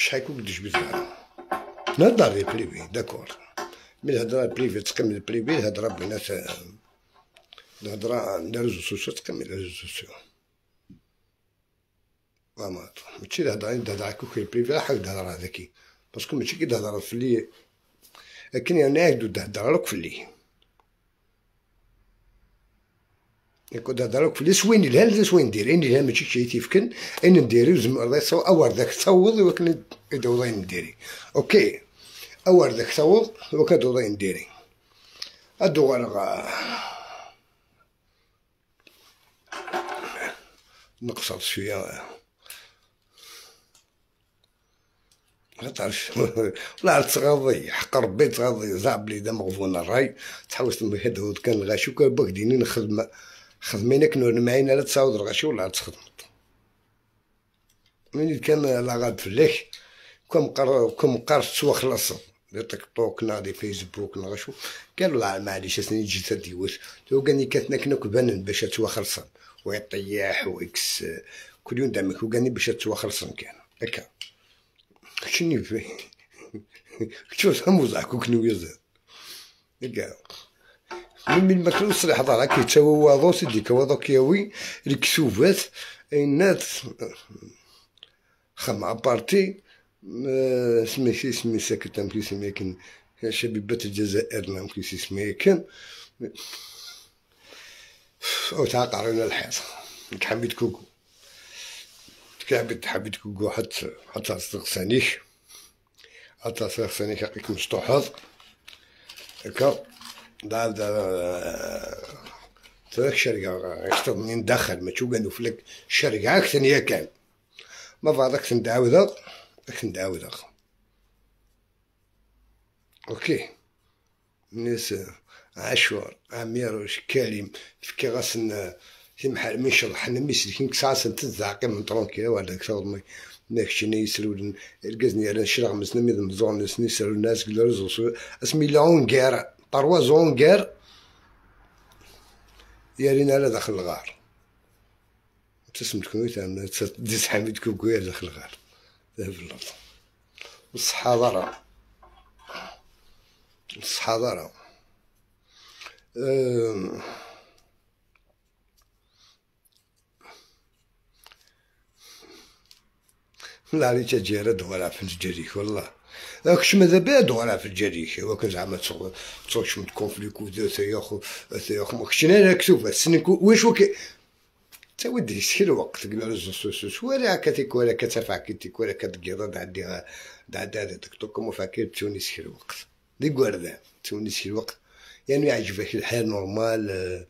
شحال كون تجبد نهضر لي privé d'accord، mais الهضرة privée تكمل privé، الهضرة بينات الهضرة les réseaux sociaux تكمل les réseaux sociaux. ما ماشي الهضرة تهضر هكاك privé راح تهضر هذاكي parce que ماشي كي تهضر في اللي لكن يعني تهضر لك في اللي يكون تهضر لك في اللي سوين لها سوين دير إني لها ماشي شي تيفكن إن نديري زعما أور ذاك تصوض وكن يدوضين نديري أوكي أور ذاك تصوض وكن دوضين نديري أدو غير نقصر شوية ما تعرفش لا تغضي حق ربي تغضي زعبلي دا مغفون الراي تحوس هذا كان الغاشي وكان باك ديني نخدم خدمينا كنور معانا لا تصاوب الغاشي ولا تخدمت من كان لا غاد فلاك كم قرر سوا خلص دي تيك توك نادي فيسبوك نغشو قالوا لا معليش سني جيت ديوت تو كان كاتنا كنا كبان باش توا خلصان ويطيح ويكس كل يوم دامك وكاني باش توا خلصان كان هكا شنو في شوف هم كنو يزاد هكا من ما كنوصل حضر كيتساوى واضو سيدي كواضو كياوي الكسوفات الناس خمع بارتي سميتي سمي ساكت كي سميكن شبيبات الجزائر نعم كي سميكن او تعقرنا الحيط حميد كوكو حميد كوكو حتى سانيك حتى سانيك يعطيك مشطوحات هكا دا تراك شرقة يخطب منين دخل ما تشوف فلك شرقة أكثر كان ما بعدك ندعوذا ندعوذا أوكي الناس عاشور عميروش كريم فكي غاسن في محل من شرح نميس كساسن تزعقي من ترونكي ولا كثر ما ناكشي يسرو الكزني على شرع مسنمي مزون نسرو الناس قلوا اسمي لونغير طروا زونغير يارينا على داخل الغار تسمت كويت ديس حميد كوكويا داخل الغار ذهب الارض والصحة الصحة لا عليك تجيرة دورا في الجريك والله داك ماذا بها دورا في الجريك وكان زعما تصوش من كونفليك وذا ثياخو ما كنتش انا كتوفة سنكو واش وكي تا ودي سير الوقت قلنا ريزو ولا كتيك ولا كتفع كتيك ولا كتقيض عندي عندي هذاك توك فاكر توني سير الوقت دي كواردا توني سير الوقت يعني يعجبك الحال نورمال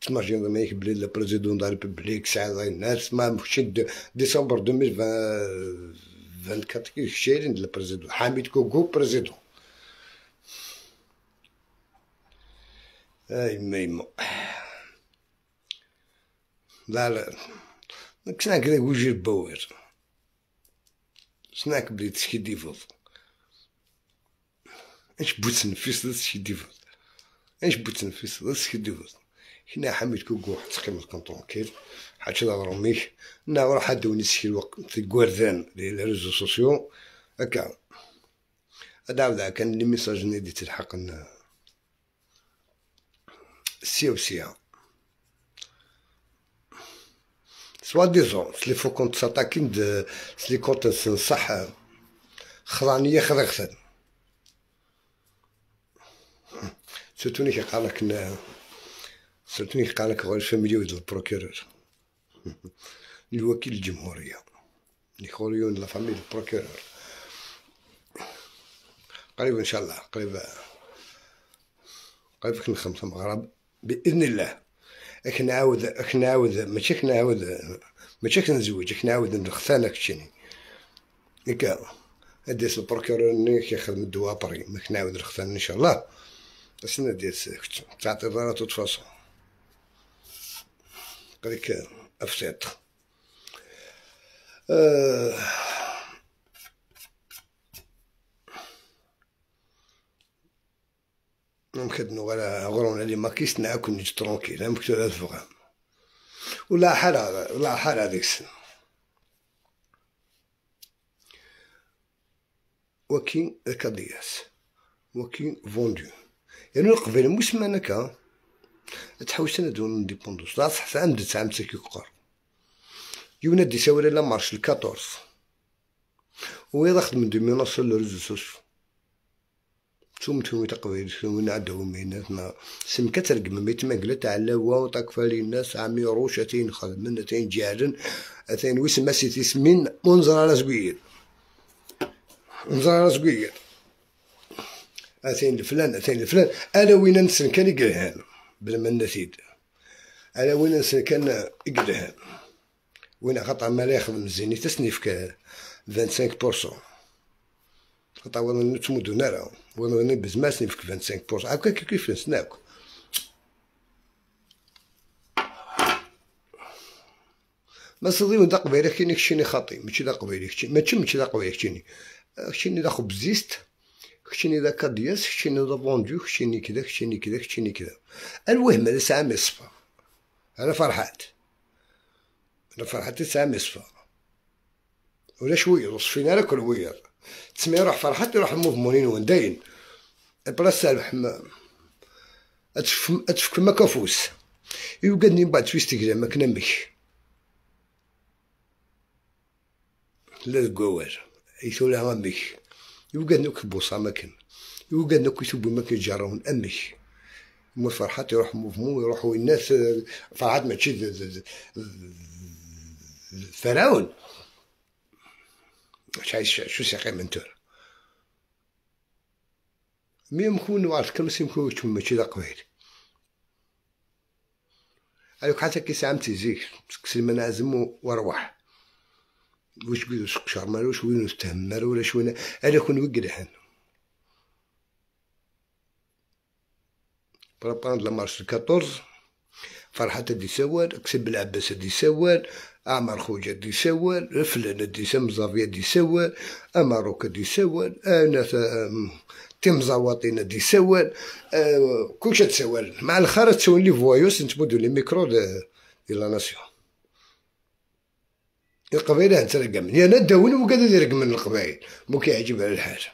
تمارجين مايك بلي لا بريزيدون دا ريبوبليك ساعة الناس ما مشي ديسمبر 2024 كي شايرين لا بريزيدون حميد كوكو بريزيدون اي ميمو لا لا كسناك ذاك وجه البوير سناك بلي تسكي ديفوض اش بوتنفس تسكي ديفوض اش بوتنفس تسكي ديفوض حنا حميد كوكو تقيم كونطونكيل حاجة لا روميك نا روح دوني سي الوقت في كواردان لي ريزو سوسيو هكا هذا كان لي ميساج اللي تلحق سي وسي سوا ديزون سلي فو كونت ساتاكين سلي كونت صح خرانية خرغسن سيرتوني كي قالك سيرتوني كي قالك غير فاميليو ديال البروكيرور الوكيل الجمهورية لي خوريون لا فامي البروكيرور قريب ان شاء الله قريب قريب كنخمسة مغرب باذن الله اك نعاود اك نعاود ماشي كنعاود ماشي كنزوج اك نعاود نختان كشيني هكا هاديس البروكيرور ني كيخدم الدوا بري ما كنعاود نختان ان شاء الله السنة ديال تعطي ضرا توت فاصون قالك افسيط نمكدنو غير غرونا لي ماكيس ناكل نجي ترونكيل مكتوب على الفغام ولا حال ولا حال هذيك السنة. وكين كادياس وكين فوندو يعني القبيلة مش مانكا تحوس انا دون ديبوندوس لا صح عندي تسعة كيقر يونا دي ساوري لا مارش 14 ويلا خدم دو ميناس لو ريزو سوسيو توم تقبيل وين عندهم ميناتنا سمكة ترقم ميت مقلة تاع لاوا وطاكفالي الناس عمي روشتين خدمنا تين جارن أثين ويسما سيتي سمين منظر على زويد منظر على زويد أثين الفلان أثين الفلان أنا وين نسن كان يقلهان بلا ما نسيد أنا وين نسن كان يقلهان وين خاطر ما لا يخدم الزيني تسنيف ك 25% خاطر وين نتمدو نارا وين بزماسني في 25% هكا كيف نسناك ما صدي دا قبيلة كاين كشيني خاطي ماشي دا قبيلة ماشي ماشي دا قبيلة كشيني كشيني دا خبزيست كشيني دا كادياس كشيني دا فوندو كشيني كذا كشيني كذا كشيني كذا الوهم هذا ساعة مصفى أنا فرحات أنا فرحات ساعة مصفى ولا شوية وصفينا لك الوير تسمي يروح فرحات يروح الموفمونين وين داين بلاصة أتفك ما كفوس يوقدني من بعد تويستي ما كنمك لا تقوار يثولا أمك يوقد نوك بوصا مكن يوقد نوك يثوب مكن جارون أمك مو فرحات يروح موفمون يروحوا الناس فرحات ماشي فرعون شو سيقي من تور مي مكون وعرف كم سيمكون ماشي ذا قبيل هذوك حتى كي ساعة زيك كسل منازم وارواح واش قيدو سقشار مالوش وين تهمر ولا شوين انا كون وقرحن برابان لا مارش 14 فرحات دي سوال كسب العباس دي سوال عمر خوجة دي سوال فلان دي سمزافيا دي سوال اماروكا دي سوال انا تيمزاواطينا دي سوال كلشي تسوال مع الخرا تسوال لي فوايوس نتبدو لي ميكرو دي لا ناسيون القبيلة ترقم يا نداون وقاد يرقم من القبائل مو كيعجب على الحاجة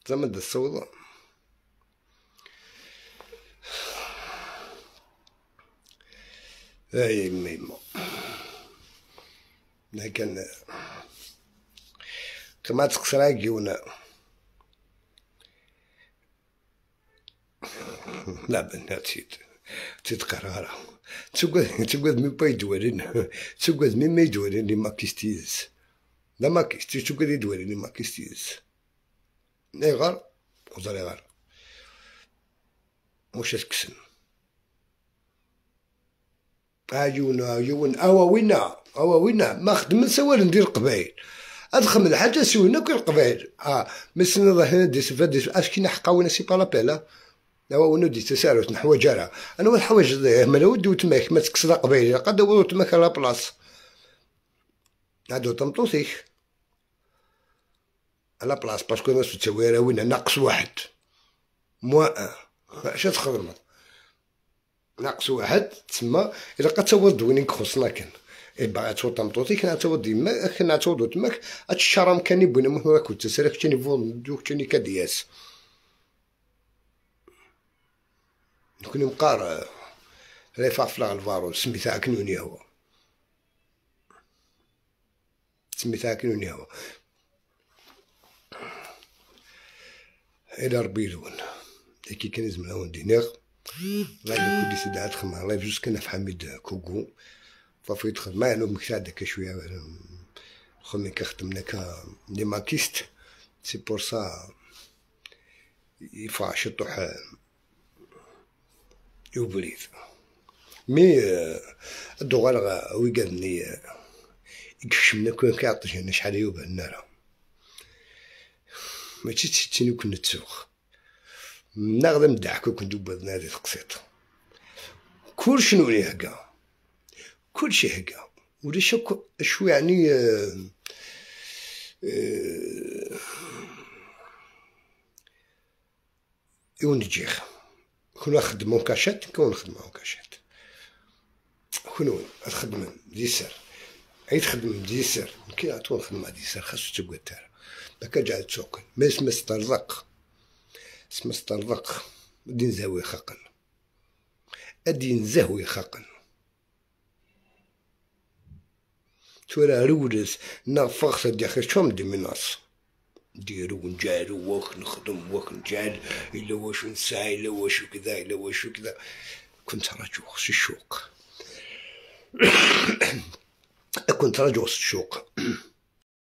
زعما دا الصوضة اي ميمو لكن كما تقصر كيونا لا بنات تتقرارا تقعد مي با يدوالين تقعد مي ما يدوالين لي ماكيستيز لا ماكيستي تقعد يدوالين لي ماكيستيز غار وزاري غار واش تكسن عيون عيون اوا وينا اوا وينا ما خدم سوال ندير قبايل ادخل الحاجة سوينا كل قبايل مسنا ظهرنا دي سفادي اش كي نحقاونا سي با لابيلا اوا وينا دي تسالوت نحو جرا انا واحد الحوايج ما ودو تماك ما تكسر قبايل قد ودو تماك لا بلاص هادو تمطوسيك على بلاص باسكو انا تسوي وين ناقص واحد موا اش تخدم ناقص واحد تسمى الا قد تود وين خصنا كان اي باغي تو تمطوطي كنا تود يما كنا تود تماك هاد الشرم كان يبغينا مهم كنت تسالك تاني فون دوك تاني كدياس نكون مقار لا يفعل الفارو سميتها كنوني هو سميتها كنوني هو الى ربي لون كي كان لازم لون دينار الله يكون دي سيدي عاد خدمة الله يجوز كنا في حميد كوكو فافي يدخل ما يعني مكتاد شوية خمي كخدمنا ك لي ماكيست سي بور سا يفع شطوح يوبريد مي الدوغال ويقادني يكشمنا كون كيعطينا شحال يوبا النار ماشي تشتيني كنا تسوق نغدا مدحكو كنت بادنا هذه القصيط كلشي نولي هكا كلشي هكا ولا شك شو يعني ونجيخ كنا نخدمو كاشات كون نخدمو كاشات كنا نخدمو ديسر اي تخدم ديسر كي عطون خدمة ديسر خاصو تبقى تارا بكا جعل تسوقن ما اسم استرزق اسم استرزق دين زاوي خقن ادين زهوي خقن تورا رولس نغفغ دي خي شوم دي مناص نديرو ونجعلو واك نخدم واك نجعل إلا واش نسعى إلا واش كذا إلا واش كذا. كنت رجل الشوق، كنت رجل الشوق.